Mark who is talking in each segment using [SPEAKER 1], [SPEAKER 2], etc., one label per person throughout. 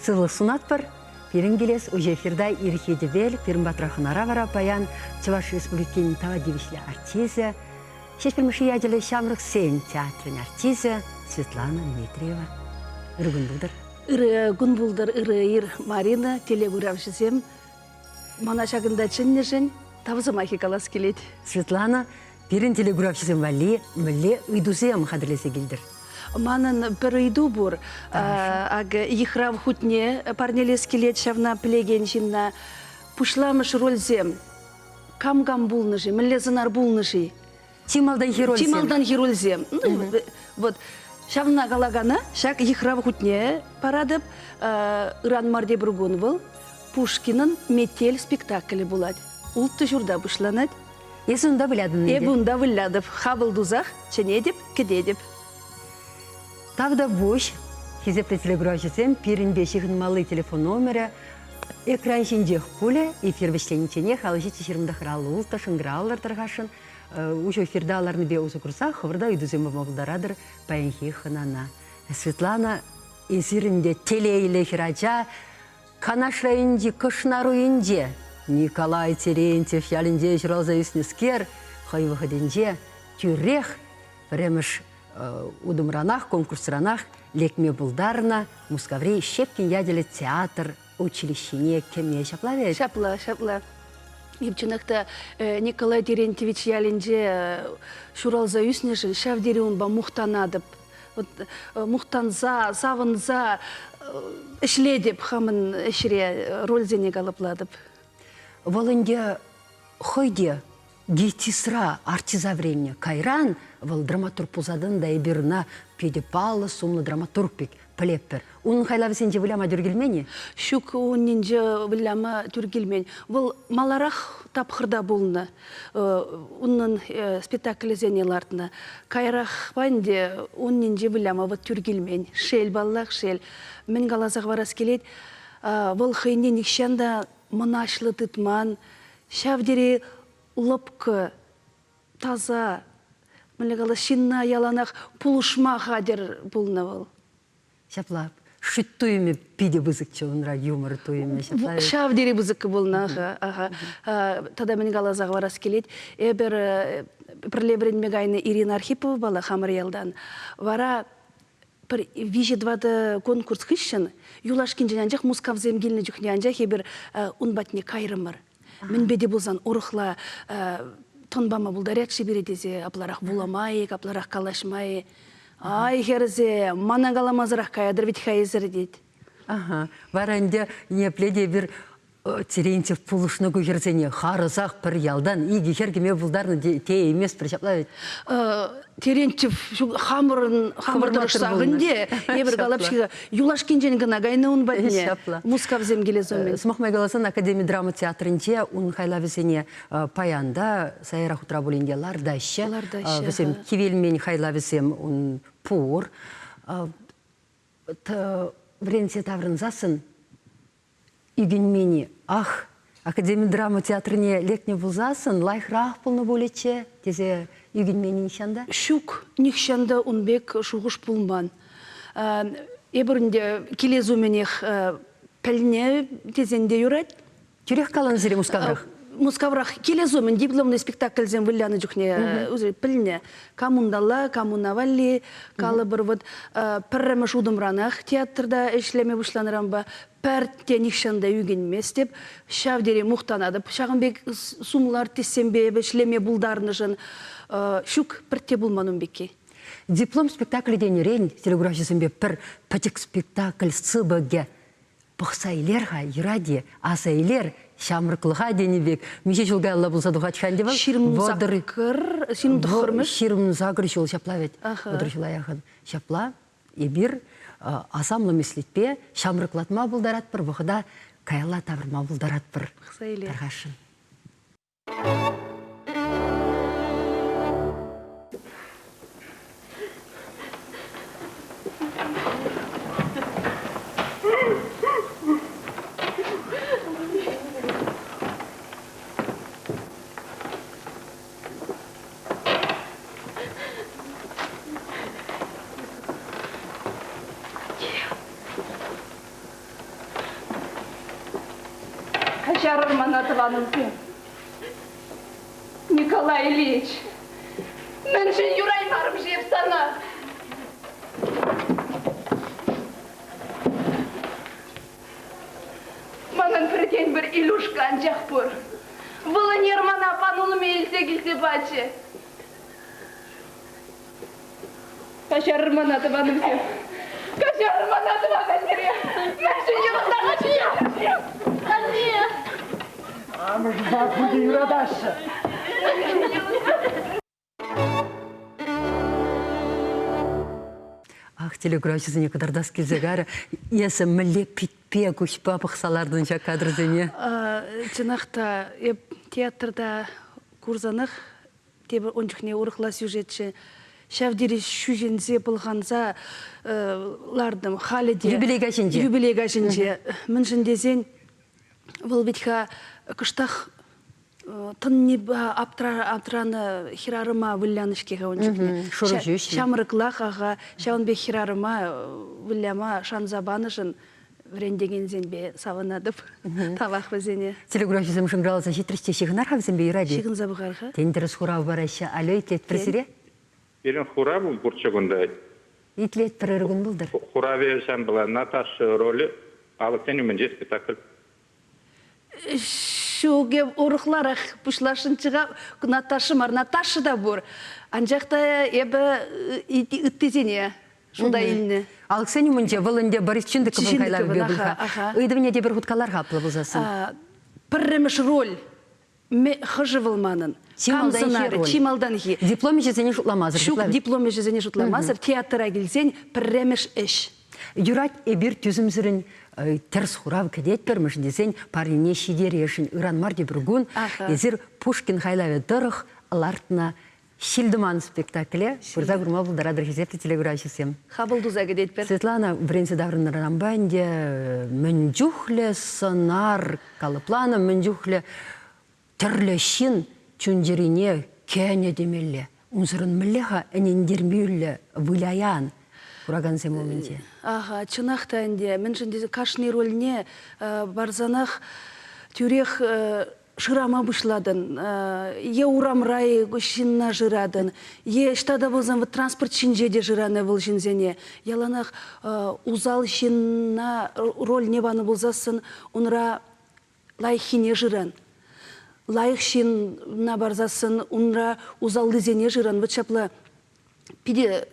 [SPEAKER 1] Сывлӑх сунатпӑр. Пирӗн килес уҫӑ эфирта ирхи тӗпел пирӗн патра хӑнара вара паян Чӑваш Республикин тава тивӗҫлӗ артисчӗ, Ҫеҫпӗл Мишши ячӗллӗ ҫамрӑксен театрӗн артисчӗ Светлана Дмитриева. Ырӑ кун пултӑр.
[SPEAKER 2] Ырӑ кун пултӑр, ырӑ ир, Марина, телекуравҫӑсем. Мана ҫакӑнта чӗннӗшӗн тав сӑмахӗ калас килет.
[SPEAKER 1] Светлана, пирӗн телекуравҫӑсем валли мӗнле ыйтусем хатӗрлесе килтӗр?
[SPEAKER 2] Манӑн пӗр ыйту пур. Акӑ йыхрав хутне парнелес килет ҫавна пӗлекен ҫынна. Пуҫламӑш рольсем кам-кам пулнӑ-ши, мӗнле сӑнар пулнӑ-ши?
[SPEAKER 1] Чи малтанхи рольсем.
[SPEAKER 2] Чи малтанхи рольсем. Ну, вот ҫавна калакана ҫак йыхрав хутне паратӑп. Ыран мар тепӗр кун вӑл Пушкинӑн «Метель» спектаклӗ пулать. Улттӑ ҫурта пуҫланать.
[SPEAKER 1] Эсӗ унта вылятӑн
[SPEAKER 2] ӗнтӗ? Эпӗ унта вылятӑп. Хапӑл тусах чӗнетӗп, кӗтетӗп.
[SPEAKER 1] Тавтапуҫ, хисеплӗ телекуравҫӑсем, пирӗнпе ҫыхӑнмалли телефон номерӗ экран ҫинчех пулӗ. Эфир вӗҫленичченех алӑ ҫиччӗ ҫирӗм тӑхӑраллӑ улттӑ шӑнкӑравлӑр тархасшӑн. Уҫӑ эфирта ларнипе усӑ курса хӑвӑр та ыйтусем пама пултаратӑр паянхи хӑнана. Светлана, эсир ӗнтӗ телейлӗ хӗрача, Канаш районӗнчи Кӑшнаруйӗнче Николай Терентьев ялӗнче ҫуралса ӳснӗскер хӑй вӑхӑтӗнче тӳрех пӗрремӗш утӑмранах, конкурсранах лекме пултарнӑ Мускаври Щепкин ячӗллӗ театр училищине кӗме ҫапла вӗт?
[SPEAKER 2] Ҫапла, ҫапла. Чӑнах та Николай Терентьевич ялӗнче ҫуралса ӳснӗшӗн ҫав тери унпа мухтанатӑп. Вот мухтанса, савӑнса ӗҫлетӗп хамӑн ӗҫре, рольсене калӑплатӑп.
[SPEAKER 1] Вӑл ӗнтӗ хӑй те ГИТИСра артиста вӗреннӗ. Кайран вӑл драматург пулса тӑнӑ та эпир ӑна питӗ паллӑ, сумлӑ драматург пек пӗлетпӗр. Унӑн хайлавӗсенче выляма тӳр килмен-и?
[SPEAKER 2] Ҫук, уннинче выляма тӳр килмен. Вӑл маларах тапхӑрта пулнӑ. Унӑн спектаклӗсене лартнӑ. Каярахпа ӗнтӗ уннинче выляма вӑт тӳр килмен. Шел, паллах, шел. Мӗн каласа хӑварас килет, вӑл хӑйне нихҫан та мӑнаҫлӑ тытман, ҫав тери лӑпкӑ, таса, мӗнле калас, ҫынна яланах пулӑшма хатӗр пулнӑ вӑл.
[SPEAKER 1] Ҫапла, шӳт туйӑмӗ питӗ пысӑкчӗ унра, юмор туйӑмӗ. Ҫапла.
[SPEAKER 2] Ҫав тери пысӑк пулнӑ, аха, аха. Тата мӗн каласа хӑварас килет, эпир пӗрле вӗренме кайнӑ Ирина Архиповапала хамӑр ялтан. Вара пӗр виҫӗ-тӑватӑ конкурс хыҫҫӑн юлашкинчен анчах Мускавсем килнӗ чухне анчах эпир ун патне кайрӑмӑр. Мӗнпе те пулсан урӑхла тӑн пама пултарать-ши пире тесе апларах вулама-и, капларах калаҫма-и. Ай, хӗрсем, мана каламасӑрах каятӑр вӗт-ха эсӗр тет.
[SPEAKER 1] Ага. Вара ӗнтӗ ниепле те эпир Терентьев пулӑшнӑ ку хӗрсене харӑсах пӗр ялтан икӗ хӗр кӗме пултарнӑ теейместпӗр ҫапла вӗт?
[SPEAKER 2] Терентьев хамӑрӑн хамӑр тӑрӑшсах ӗнтӗ. Эпир калап-ҫке, юлашкинчен кӑна кайнӑ ун патне.
[SPEAKER 1] Ҫапла.
[SPEAKER 2] Мускавсем килес умӗн.
[SPEAKER 1] Сӑмах май каласан, Академи драма театрӗнче ун хайлавӗсене паян та сайра хутра пулин те лартаҫҫӗ.
[SPEAKER 2] Лартаҫҫӗ.
[SPEAKER 1] Вӗсем кивелмен хайлавӗсем ун пур. Вӗренсе таврӑнсассӑн ӳкӗнмен-и? Ах, Академи драма театрне лекнӗ пулсассӑн лайӑхрах пулнӑ пулӗччӗ тесе ӳкӗнмен-и нихҫан та?
[SPEAKER 2] Ҫук, нихҫан та ун пек шухӑш пулман. Эпир ӗнтӗ килес умӗнех пӗлнӗ тесен те юрать.
[SPEAKER 1] Тӳрех каланӑ сире Мускаврах?
[SPEAKER 2] Мускаврах килес умӗн дипломный спектакльсем вылянӑ чухне пӗлнӗ. Кам унталла, кам уна валли, калӑпӑр, вот пӗрремӗш утӑмранах театрта ӗҫлеме пуҫланӑранпа пӗртте нихҫан та ӳкӗнместӗп. Ҫав тери мухтанатӑп. Ҫакӑн пек сумлӑ артистсемпе эпӗ ӗҫлеме пултарнӑшӑн ҫук, пӗртте пулман ун пекки.
[SPEAKER 1] Диплом спектаклӗ тенӗрен телеграфҫӑсемпе пӗр пӗчӗк спектакль сыпӑкӗ пӑхса илер-ха, юрать-и, аса илер, ҫамрӑклӑха тенӗ пек. Миҫе ҫул каялла пулса тухать-ха ӗнтӗ вӑл?
[SPEAKER 2] 28, 29-мӗш.
[SPEAKER 1] 28 ҫул ҫапла вӗт, 30 ҫула яхӑн. Ҫапла эпир асамлӑ меслетпе ҫамрӑклатма пултаратпӑр, вӑхӑта каялла тавӑрма пултаратпӑр.
[SPEAKER 2] Пӑхса илер.
[SPEAKER 1] Тархасшӑн.
[SPEAKER 2] Каҫарӑр мана, тӑванӑмсем. Николай Ильич, мӗншӗн юраймарӑм-ши эп сана? Манӑн пӗртен-пӗр Илюшка анчах пур. Вӑл ӗнер мана панулми илсе килсе пачӗ. Каҫарӑр мана, тӑванӑмсем. Каҫарӑр мана, тӑван аннере. Мӗншӗн йӑлӑхтармаҫҫӗ? Анне!
[SPEAKER 3] Амӑшӗпе пурте юратаҫҫӗ.
[SPEAKER 1] Ах, телекуравҫӑсене кӑтартас килсе карӗ. Эсӗ мӗнле питпе, куҫпа пӑхса лартӑн ҫак кадрсене?
[SPEAKER 2] Чӑнах та, эп театрта курсанах тепӗр ун чухне урӑхла сюжетчӗ. Ҫав тери ҫӳҫенсе, пӑлханса лартӑм. Халӗ те.
[SPEAKER 1] Юбилей каҫӗнче.
[SPEAKER 2] Юбилей каҫӗнче. Мӗншӗн тесен вӑл вӗт-ха кӑштах тӑнни аптранӑ хӗрарӑма вылянӑ-ҫке-ха ун чухне.
[SPEAKER 1] Шурӑ ҫӳҫлӗ.
[SPEAKER 2] Ҫамрӑклах, аха, ҫавӑн пек хӗрарӑма выляма шанса панӑшӑн вӗрентекенсемпе савӑнатӑп. Тавах вӗсене.
[SPEAKER 1] Телеграфҫӑсем шӑнкӑравласа ҫитрӗҫ те ҫыхӑнар-ха вӗсемпе юрать-и?
[SPEAKER 2] Ҫыхӑнса пӑхар-ха.
[SPEAKER 1] Тен, тӗрӗс хурав параҫҫӗ. Алло, итлетпӗр сире?
[SPEAKER 4] Пирӗн хурав пурччӗ кунта.
[SPEAKER 1] Итлетпӗр, ырӑ кун пултӑр.
[SPEAKER 4] Хуравӗ ҫавӑн пала Наташа ролӗ алӑксен умӗнче спектакль.
[SPEAKER 2] Ҫук, эп урӑхларах пуҫласшӑнччӗ-ха. Наташа мар, Наташа та пур. Анчах та эпӗ ыттисене шута илнӗ.
[SPEAKER 1] Алӑксен умӗнче вӑл ӗнтӗ Борис Чиндыковӑн хайлавӗпе пуль-ха. Ыйтӑвне тепӗр хут калар-ха апла пулсассӑн.
[SPEAKER 2] Пӗрремӗш роль хӑшӗ вӑл манӑн?
[SPEAKER 1] Чи малтанхи роль.
[SPEAKER 2] Чи малтанхи.
[SPEAKER 1] Диплом ӗҫӗсене шутламасӑр.
[SPEAKER 2] Ҫук, диплом ӗҫӗсене шутламасӑр театра килсен пӗрремӗш ӗҫ.
[SPEAKER 1] Юрать, эпир тӳсӗмсӗрӗн тӗрӗс хурав кӗтетпӗр, мӗншӗн тесен парнене ҫитересшӗн ыран мар тепӗр кун эсир Пушкин хайлавӗ тӑрӑх лартнӑ Ҫил-тӑман спектакле пырса курма пултаратӑр хисеплӗ телекуравҫӑсем.
[SPEAKER 2] Хапӑл туса кӗтетпӗр.
[SPEAKER 1] Светлана вӗренсе таврӑннӑранпа ӗнтӗ мӗн чухлӗ сӑнар калӑпланӑ, мӗн чухлӗ тӗрлӗ ҫын чун-чӗрине кӗнӗ темелле. Унсӑрӑн мӗнле-ха ӗнентермелле выляян куракансем умӗнче?
[SPEAKER 2] Аха, чӑнах та ӗнтӗ, мӗншӗн тесен кашни рольне парсанах тӳрех шырама пуҫлатӑн, е урамра ҫынна шыратӑн, е ӑҫта та пулсан вот транспорт ҫинче те шыранӑ вӑл ҫынсене. Яланах усал ҫынна рольне панӑ пулсассӑн унра лайӑххине шыран. Лайӑх ҫынна парсассӑн унра усаллисене шыран. Вот ҫапла питӗ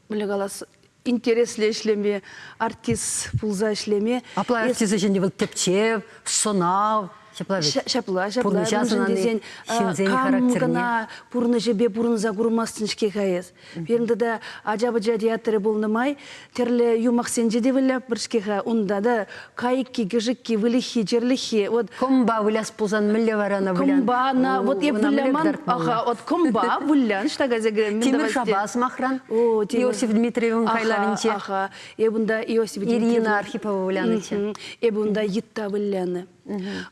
[SPEAKER 2] мӗнле калас, интереслӗ ӗҫлеме, артист пулса ӗҫлеме.
[SPEAKER 1] Апла артист ӗҫӗнче вӑл тӗпчев, сӑнав, ҫапла ведь?
[SPEAKER 2] Ҫапла, ҫапла.
[SPEAKER 1] Пурнӑҫа сӑнани,
[SPEAKER 2] тесен,
[SPEAKER 1] ҫынсен
[SPEAKER 2] кам
[SPEAKER 1] характерне.
[SPEAKER 2] кӑна пурнӑҫӗпе пурӑнса курмастӑн-ҫке-ха эс. Пирӗн тата ача-пӑча театрӗ пулнӑ май тӗрлӗ юмахсенче те выляппӑр-ҫке-ха. Унта та кайӑкки, кӗшӗкки, выльӑххи, чӗрлӗххи. Вот
[SPEAKER 1] Кӑмпа выляс пулсан мӗнле вара ӑна вылян?
[SPEAKER 2] Кӑмпа на, вот эп выляман, аха, вот кӑмпа вылян, ӑҫта кайса кӗрен?
[SPEAKER 1] Тимӗр шапа, сӑмахран, Иосиф Дмитриевӑн хайлавӗнче.
[SPEAKER 2] Аха, эп унта Иосиф Дмитриев.
[SPEAKER 1] Ирина Архипова вылянӑччӗ.
[SPEAKER 2] Эп унта йытта вылянӑ.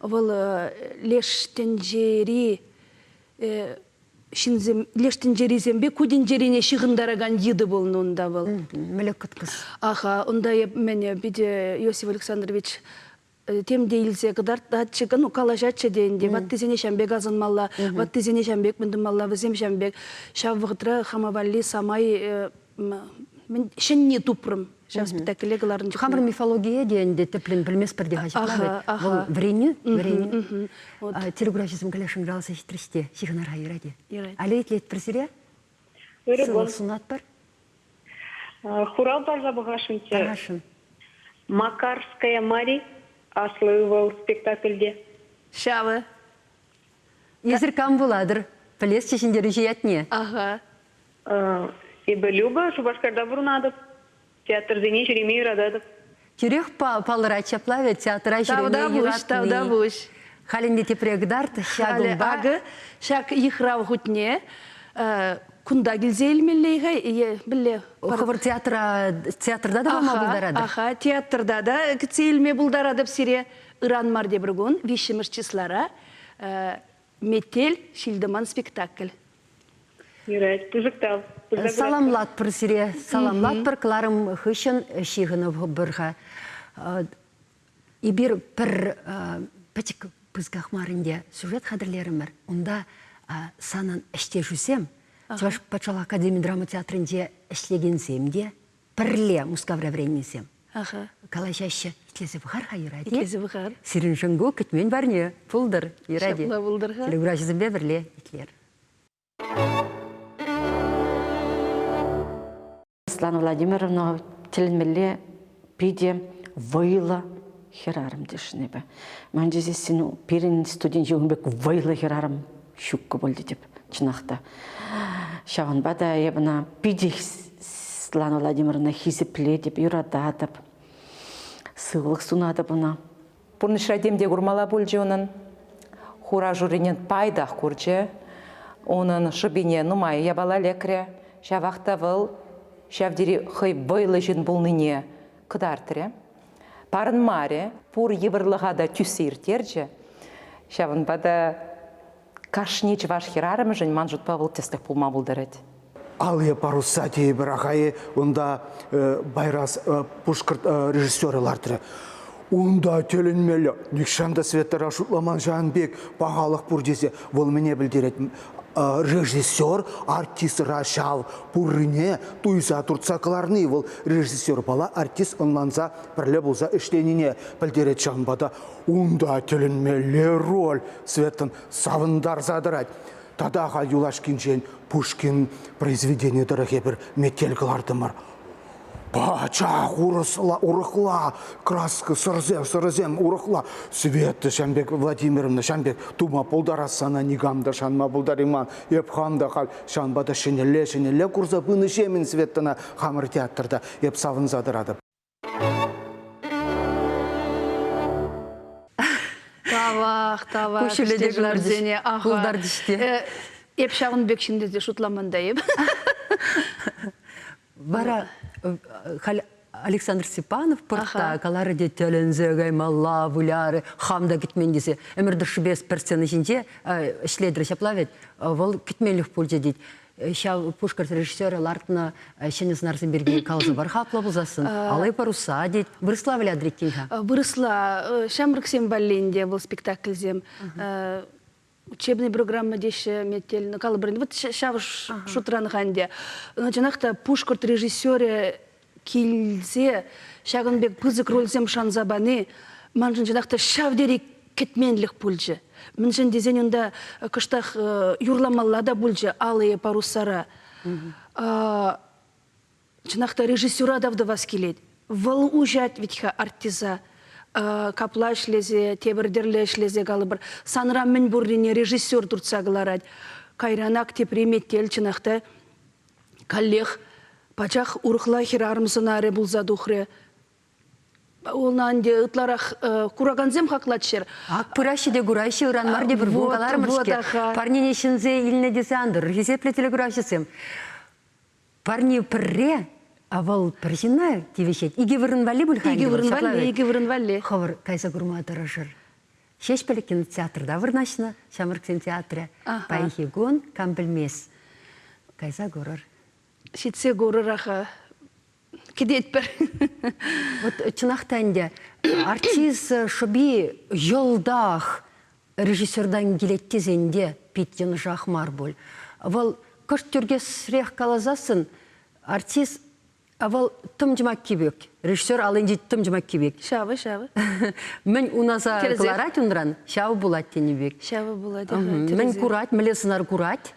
[SPEAKER 2] Вӑл леш тӗнчери ҫынсем леш тӗнчерисемпе ку тӗнчерине ҫыхӑнтаракан йытӑ пулнӑ унта вӑл.
[SPEAKER 1] Мӗнле кӑткӑс.
[SPEAKER 2] Аха, унта эп мӗн питӗ Иосиф Александрович тем те илсе кӑтартатчӗ, ну, калаҫатчӗ те ӗнтӗ. Ваттисене ҫам пек асӑнмалла, ваттисене ҫам пек мӗн тумалла, вӗсем ҫам пек. Ҫав вӑхӑтра хама валли самай ҫӗнни тупрӑм. Ҫав спектакле кӑларнӑ чухне.
[SPEAKER 1] Хамӑр мифологие те ӗнтӗ тӗплӗн пӗлместпӗр те-ха ҫапла вӗт. Вӑл вӗренӳ, вӗренӳ. Телеграфҫӑсем каллех шӑнкӑравласа ҫитрӗҫ те ҫыхӑнар-ха юрать-и?
[SPEAKER 2] Юрать.
[SPEAKER 1] Алло, итлетпӗр сире.
[SPEAKER 5] Ырӑ кун.
[SPEAKER 1] Сывлӑх сунатпӑр.
[SPEAKER 5] Хурав парса пӑхасшӑнччӗ.
[SPEAKER 1] Тархасшӑн.
[SPEAKER 5] Макарская Мари аслӑ ывӑл спектакльте.
[SPEAKER 2] Ҫавӑ.
[SPEAKER 1] Эсир кам пулатӑр? Пӗлесчӗ ҫӗнтерӳҫӗ ятне.
[SPEAKER 2] Аха.
[SPEAKER 5] Эпӗ Люба, Шупашкарта пурӑнатӑп. Театрсене ҫӳреме юрататӑп.
[SPEAKER 1] Тӳрех палӑрать ҫапла вӗт, театра ҫӳреме юратни.
[SPEAKER 2] Тавтапуҫ.
[SPEAKER 1] Халь ӗнтӗ тепре кӑтарт
[SPEAKER 2] Халӗ акӑ ҫак йыхрав хутне кунта килсе илмелле-и-ха е мӗнле?
[SPEAKER 1] Хӑвӑр театра театрта та пама пултаратӑр?
[SPEAKER 2] Аха, театрта та кӗтсе илме пултаратӑп сире. Ыран мар тепӗр кун, виҫҫӗмӗш числара, Метель ҫил-тӑман спектакль.
[SPEAKER 5] Юрать, пысӑк тав.
[SPEAKER 1] Саламлатпӑр сире, саламлатпӑр. Кӑларӑм хыҫҫӑн ҫыхӑнӑпӑр-ха. Эпир пӗр. Пӗчӗк пысӑках мар ӗнтӗ сюжет хатӗрлерӗмӗр. Унта санӑн ӗҫтешӳсем Чӑваш патшалӑх академи драма театрӗнче ӗҫлекенсем те пӗрле Мускавра вӗреннисем.
[SPEAKER 2] Аха.
[SPEAKER 1] Калаҫаҫҫӗ. Итлесе пӑхар-ха, юрать-и?
[SPEAKER 2] Итлесе пӑхар.
[SPEAKER 1] Сирӗншӗн ку кӗтмен парне пултӑр, юрать-и?
[SPEAKER 2] Ҫапла пултӑр-ха.
[SPEAKER 1] Телекураҫӑсемпе пӗрле итлер.
[SPEAKER 6] Светлана Владимировна тӗлӗнмелле питӗ вӑйлӑ хӗрарӑм тесшӗн эпӗ. Ман тесессӗн пирӗн студент ун пек вӑйлӑ хӗрарӑм ҫуккӑ пуль тетӗп, чӑнах та. Ҫавӑнпа та эп ӑна питӗ Светлана Владимировна хисеплетӗп, юрататӑп, сывлӑх сунатӑп ӑна.
[SPEAKER 7] Пурнӑҫра тем те курмалла пулчӗ унӑн. Хура-шуррине пайтах курчӗ. Унӑн шӑпине нумай япала лекрӗ. Ҫавах та вӑл ҫав тери хӑй вӑйлӑ ҫын пулнине кӑтартрӗ. Парӑнмарӗ, пур йывӑрлӑха та тӳссе ирттерчӗ. Ҫавӑнпа та кашни чӑваш хӗрарӑмӗшӗн ман шутпа вӑл тӗслӗх пулма пултарать.
[SPEAKER 8] Алые паруса тейӗпӗр ахай унта Байрас пушкӑрт режиссерӗ лартрӗ. Унта тӗлӗнмелле. Нихҫан та Светӑра шутламан ҫавӑн пек пахалӑх пур тесе вӑл мӗне пӗлтерет? Режиссер артистра ҫав пуррине туйса туртса кӑларни вӑл режиссерпала артист ӑнланса пӗрле пулса ӗҫленине пӗлтерет ҫавӑнпа та унта тӗлӗнмелле роль Светӑн савӑнтарса тӑрать. Тата халь юлашкинчен Пушкин произведени тӑрӑх эпир метель кӑлартӑмӑр. Пачах урӑсла, урӑхла краска сӑрсем, сӑрӑсем урӑхла. Света ҫам пек Владимировна ҫам пек тума пултарас сана никам та шанма пултарайман. Эп хам та халь ҫавӑнпа та ҫӗнӗлле, ҫӗнӗлле курса пынӑ ҫемӗн Светӑна хамӑр театрта эп савӑнса тӑратӑп.
[SPEAKER 2] Тавах, тавах.
[SPEAKER 1] Куҫҫулӗ те кӑларчӗҫ, култарчӗҫ те.
[SPEAKER 2] Эп ҫавӑн пек ҫын тесе шутламан та эп.
[SPEAKER 1] Вара халь Александр Степанов пӑртта каларӗ те тӗлӗнсе каймалла вылярӗ, хам та кӗтмен тесе. Ӗмӗр тӑршшӗпе пӗр сцена ҫинче ӗҫлетӗр ҫапла вӗт. Вӑл кӗтменлӗх пулчӗ тет. Ҫав пушкӑрт режиссерӗ лартнӑ ҫӗнӗ сӑнарсем пирки каласа пар-ха апла пулсассӑн. Алые паруса тет. Вырӑсла вылятӑр иккен-ха.
[SPEAKER 2] Вырӑсла ҫамрӑксем валли ӗнтӗ вӑл спектакльсем. Учебный программа теҫҫӗ метель, ну, калӑпӑр, вот ҫав шутран-ха ӗнтӗ. Но чӑнах та пушкӑрт режиссерӗ килсе ҫакӑн пек пысӑк рольсем шанса пани маншӑн чӑнах та ҫав тери кӗтменлӗх пулчӗ. Мӗншӗн тесен унта кӑштах юрламалла та пулчӗ алые парусара. Чӑнах та режиссера тав тӑвас килет. Вӑл уҫать вӗт-ха артиста. Капла ӗҫлесе, тепӗр тӗрлӗ ӗҫлесе калӑпӑр. Санра мӗн пуррине режиссер туртса кӑларать. Кайран ак тепри метел чӑнах та каллех пачах урӑхла хӗрарӑм сӑнарӗ пулса тухрӗ. Ӑна ӗнтӗ ытларах куракансем хаклатчӑр.
[SPEAKER 1] Ак пыраҫҫӗ те кураҫҫӗ, ыран мар тепӗр кун каларӑмӑр-ҫке. Парнене ҫӗнсе илнӗ тесе ан тӑрӑр, хисеплӗ телекуравҫӑсем. Парне пӗрре, а вӑл пӗр ҫынна тивӗҫет. Икӗ вырӑн валли пуль-ха
[SPEAKER 2] Икӗ вырӑн валли, икӗ вырӑн валли.
[SPEAKER 1] Хӑвӑр кайса курма тӑрӑшӑр. Ҫеҫпӗл кинотеатрта вырнаҫнӑ Ҫамрӑксен театрӗ. Паянхи кун кам пӗлмест, кайса курӑр.
[SPEAKER 2] Ҫитсе курӑр-ха. Кӗтетпӗр.
[SPEAKER 1] Вот чӑнах та ӗнтӗ артист шӑпи йӑлтах режиссертан килет тесен те пит йӑнӑшах мар пуль. Вӑл кӑшт тӳркесрех каласассӑн артист а вӑл тӑм чӑмакки пек. Режиссер аллинчи тӑм чӑмакки пек.
[SPEAKER 2] Ҫавӑ, ҫавӑ.
[SPEAKER 1] Мӗн унаса кӑларать унран, ҫавӑ пулать тенӗ пек.
[SPEAKER 2] Ҫавӑ пулать.
[SPEAKER 1] Мӗн курать, мӗнле сӑнар курать,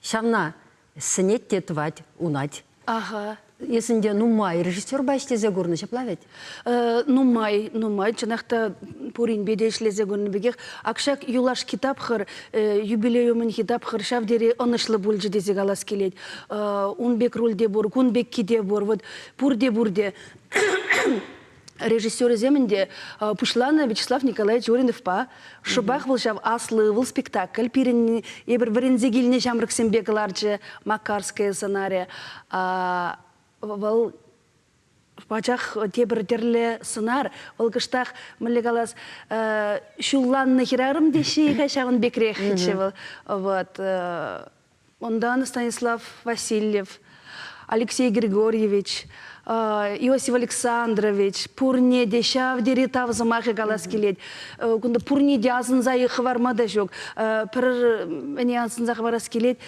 [SPEAKER 1] ҫавна сӗнет те тӑвать, унать.
[SPEAKER 2] Аха.
[SPEAKER 1] Эс ӗнтӗ нумай режиссерпа ӗҫлесе курнӑ, ҫапла вӗт?
[SPEAKER 2] Нумай, нумай. Чӑнах та пуринпе те ӗҫлесе курнӑ пекех. Ак ҫак юлашки тапхӑр, юбилей умӗнхи тапхӑр ҫав тери ӑнӑҫлӑ пулчӗ тесе калас килет. Ун пек роль те пур, кун пекки те пур. Вот пурте пурте режиссерӗсем ӗнтӗ пуҫланӑ Вячеслав Николаевич Ориновпа. Шӑпах вӑл ҫав Аслӑ ывӑл спектакль пирӗн эпир вӗренсе килнӗ ҫамрӑксемпе кӑларчӗ Макарская сӑнарӗ. Вӑл пачах тепӗр тӗрлӗ сӑнар. Вӑл кӑштах, мӗнле калас, ҫулланнӑ хӗрарӑм теҫҫӗ-и-ха ҫавӑн пекрехчӗ вӑл. Вот. Унтан Станислав Васильев. Алексей Григорьевич, Иосиф Александрович, пурне те ҫав тери тав сӑмахӗ калас килет. Кунта пурне те асӑнса хӑварма та ҫук. Пӗр ӗне асӑнса хӑварас килет.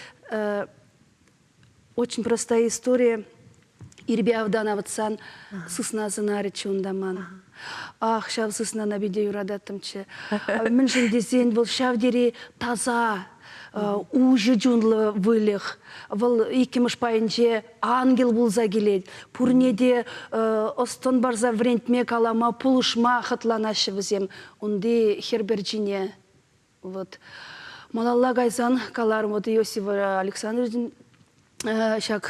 [SPEAKER 2] Очень простая история. Ирпе автан авӑтсан сысна сӑнарӗччӗ унта ман. Ах, ҫав сыснана питӗ юрататтӑмччӗ. Мӗншӗн тесен вӑл ҫав тери таса, уҫӑ чунлӑ выльӑх. Вӑл иккӗмӗш пайӗнче ангел пулса килет. Пурне те ӑс-тӑн парса вӗрентме, калама, пулӑшма хӑтланаҫҫӗ вӗсем унти хӗр пӗрчине. Вот. Малалла кайсан каларӑм, вот Иосиф Александровичӑн ҫак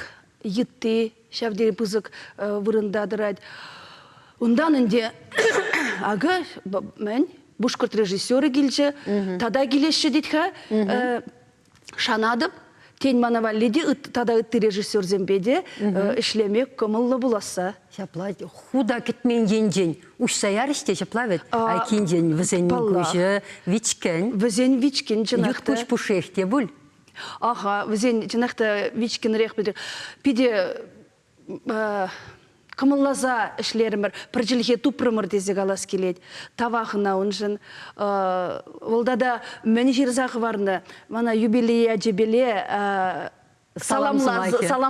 [SPEAKER 2] йытти ҫав тери пысӑк вырӑнта тӑрать. Унтан ӗнтӗ акӑ мӗн Бушкӑрт режиссерӗ килчӗ, тата килеҫҫӗ тет-ха. Шанатӑп, тен, мана валли те тата ытти режиссерсемпе те ӗҫлеме кӑмӑллӑ пуласса.
[SPEAKER 1] Ҫапла ху та кӗтмен енчен уҫса ярӗҫ те ҫапла вӗт. Айккинчен вӗсен куҫӗ вичкӗн.
[SPEAKER 2] Вӗсен вичкӗн чӑнах
[SPEAKER 1] та. Ют куҫ пушшех те пуль.
[SPEAKER 2] Аха, вӗсен чӑнах та вичкӗнрех питӗ кӑмӑлласа ӗҫлерӗмӗр, пӗр чӗлхе тупрӑмӑр тесе калас килет. Тавах ӑна уншӑн. Вӑл тата мӗн ҫырса хӑварнӑ? Мана юбилей ячӗпеле салам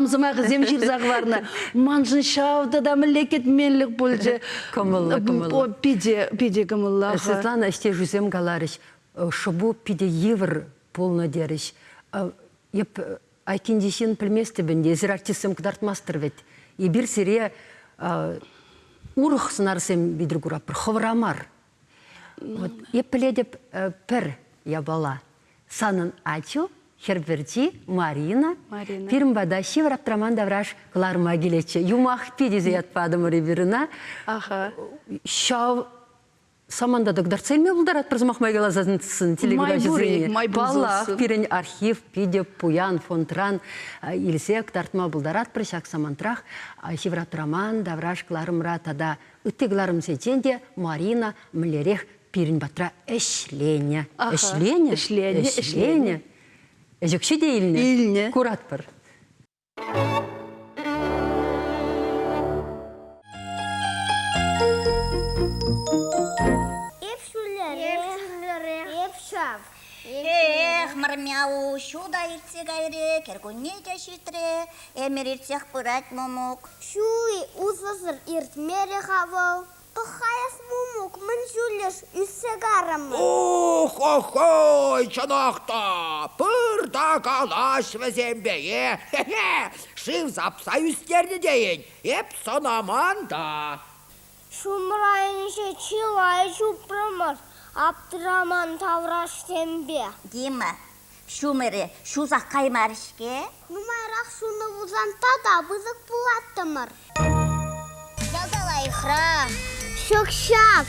[SPEAKER 2] сӑмахӗсем ҫырса хӑварнӑ. Маншӑн ҫав тата мӗнле кӗтменлӗх пулчӗ.
[SPEAKER 1] Кӑмӑллӑ, кӑмӑллӑ.
[SPEAKER 2] Питӗ, питӗ кӑмӑллӑ.
[SPEAKER 1] Светлана, ӗҫтешӳсем каларӗҫ, шӑпу питӗ йывӑр пулнӑ терӗҫ. Эп айккинчи ҫын пӗлместӗп ӗнтӗ, эсир артистсем кӑтартмастӑр вӗт. Эпир сире урӑх сӑнарсем витӗр куратпӑр, хӑвӑра мар. Вот эп пӗлетӗп пӗр япала. Санӑн ачу, хӗр пӗрчи Марина, Марина. пирӗн пата ҫывӑр аптраман тавраш кӑларма килетчӗ. Юмах пи тесе ят патӑмӑр эпир ӑна.
[SPEAKER 2] Аха.
[SPEAKER 1] Ҫав саманта та кӑтартса илме пултаратпӑр сӑмах май каласан телекуравҫӑсене. Паллах, пирӗн архив питӗ пуян фондран илсе кӑтартма пултаратпӑр ҫак самантрах Ҫыврат роман тавраш кӑларӑмра тата ытти кӑларӑмсенчен те Марина мӗнлерех пирӗн патра ӗҫленӗ. Ӗҫленӗ?
[SPEAKER 2] Ӗҫленӗ.
[SPEAKER 1] Ӗҫленӗ. Ӗҫ укҫи те илнӗ.
[SPEAKER 2] Илнӗ.
[SPEAKER 1] Куратпӑр.
[SPEAKER 9] Эп ҫӳллӗрех, эп ҫав.
[SPEAKER 10] Эх, мӑрмяу, ҫу та иртсе кайрӗ, кӗркунне те ҫитрӗ, ӗмӗр иртсех пырать мӑнук.
[SPEAKER 9] Ҫу-и, усӑсӑр иртмерӗ-ха вӑл. Пӑх-ха эс, Мумук, мӗн ҫӳллӗш ӳссе карӑмӑн.
[SPEAKER 11] Ох-охой, чӑнах та, пыр та калаҫ вӗсемпе, э-хе-хе, шыв сапса ӳстернӗ тейӗн, эп сӑнаман та.
[SPEAKER 9] Ҫумӑр айӗнче чылай чупрӑмӑр аптӑраман таврашсемпе.
[SPEAKER 10] Дима, ҫумӑрӗ ҫусах каймарӗ-ҫке.
[SPEAKER 9] Нумайрах ҫунӑ пулсан тата пысӑк пулаттӑмӑр. Ялта лайӑхрах. Ҫук ҫав.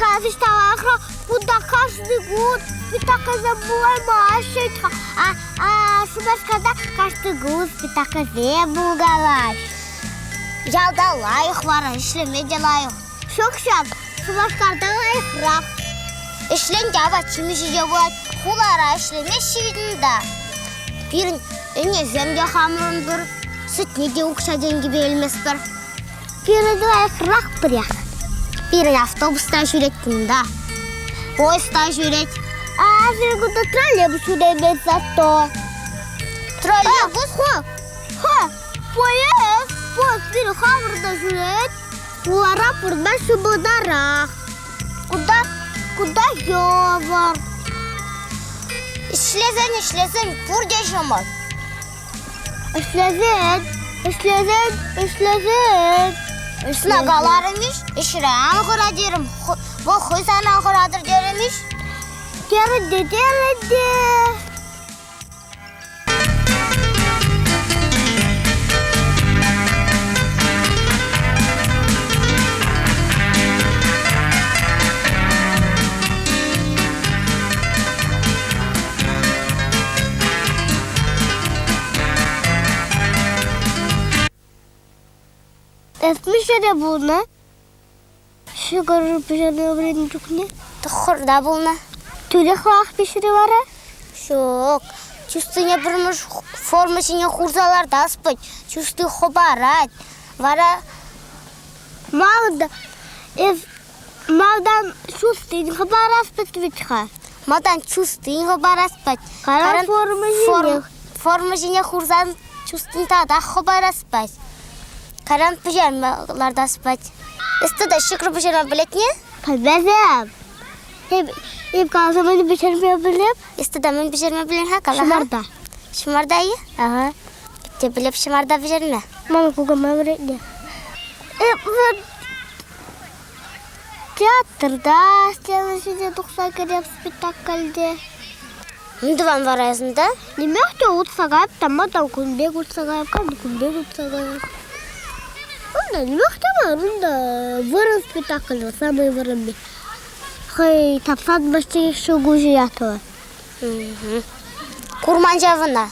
[SPEAKER 9] Кажется, лайӑхрах. Кунта каждый год спектакльсем пулаймаҫҫӗ. А, а Шупашкарта каждый год спектакльсем пулкалаҫ. Ялта лайӑх вара, ӗҫлеме те лайӑх. Ҫук ҫав, Шупашкарта лайӑхрах. Ӗҫлен те апат-ҫимӗҫӗ те пулать, хулара ӗҫлеме ҫитӗн та. Пирӗн ӗнесем те хамӑрӑн пур, сӗтне те укҫа-тенкӗпе илместпӗр. Пирӗн лайӑхрах пӗрех. Пирӗн автобус та ҫӳрет кунта, поезд та ҫӳрет. А сирӗн кунта троллейбус ҫӳремест зато. Троллейбус? Ха, ха, поезд, поезд пирӗн хамӑр та ҫӳрет. Хулара пурӑнма ҫӑмӑлтарах. Кунта, кунта йывӑр. Ӗҫлесен, ӗҫлесен пурте ҫӑмӑл. Ӗҫлесен, ӗҫлесен, ӗҫлесен. Ӗҫле каларӑм-иҫ, ӗҫре ан хӑра терӗм, вӑл хӑй сана хӑратӑр терӗм-иҫ. Терӗ те, терӗ те. Эс миҫере пулнӑ? Ҫӑкӑр пӗҫерме вӗреннӗ чухне тӑххӑрта пулнӑ. Тӳрех лайӑх пиҫрӗ вара? Ҫук. Чустине пӗрмӗш форма ҫине хурса лартас пулать. Чусти хӑпарать. Вара малтан малтан чустин хӑпарас пулать вӗт-ха. Малтан чустин хӑпарас пулать. Кайран форма ҫине. Форма ҫине хурсан чустин татах хӑпарас пулать. Кайран пӗҫерме лартас пулать. Эс тата ҫӑкӑр пӗҫерме пӗлетне? Пӗлмесӗм. Эп каласа мӗн пӗҫерме пӗлеп? Эс тата мӗн пӗҫерме пӗлен-ха? Кала-ха. Ҫӑмарта. Ҫӑмарта-и? Ага. Те пӗлеп ҫӑмарта пӗҫерме. Мама кукама вӗрентнӗ. Эп вот театрта сцена ҫине тухса кӗреп спектакльте. Мӗн тӑван вара эс унта? Нимех те утса кайӑп та малтан кун пек утса кайӑп, кайран кун пек утса кайӑп. Унта нимех те мар, унта вырӑн спектакль, самый вырӑнни. Хӑй тапсан вӗҫтех ҫӑлкуҫӗ ятлӑ. Курман ҫавӑна.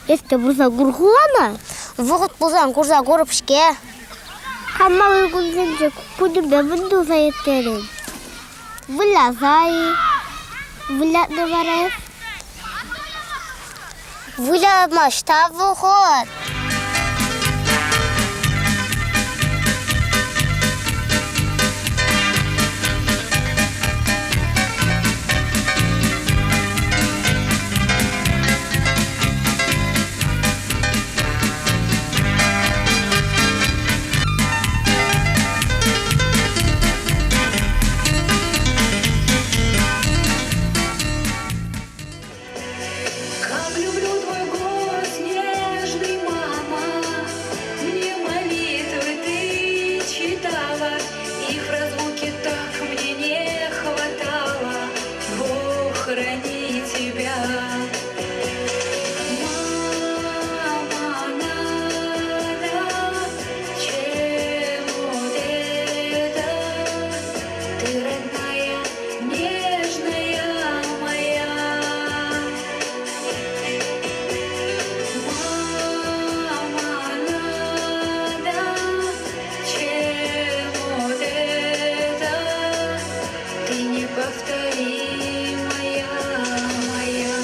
[SPEAKER 9] Эс те пырса кур хулана. Вӑхӑт пулсан курса курӑп-ҫке. Канмалли кунсенче кунӗпе мӗн туса ирттерӗн? Выляса-и? Вылятнӑ вара эс? Выляма ӑҫта вӑхӑт?
[SPEAKER 12] Как люблю твой голос нежный, мама, Мне молитвы ты читала, Их в разлуке так мне не хватало. Бог храни тебя. Мама, надо, чем вот это? Ты родная, нежная моя. Мама, надо, чем вот это? Ты неповторимая моя.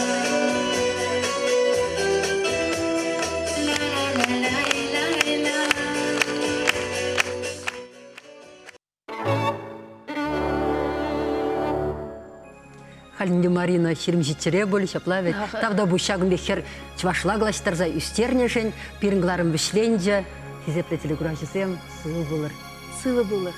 [SPEAKER 12] Ла-ла-ла-лай-лай-ла.
[SPEAKER 1] Халь ӗнтӗ Марина 27-ре пуль, ҫапла вӗт. Тавтапуҫ ҫакӑн пек хӗр чӑвашла калаҫтарса ӳстернӗшӗн пирӗн кӑларӑм вӗҫленчӗ. Хисеплӗ телекуравҫӑсем, сывӑ пулӑр.
[SPEAKER 2] Сывӑ пулӑр.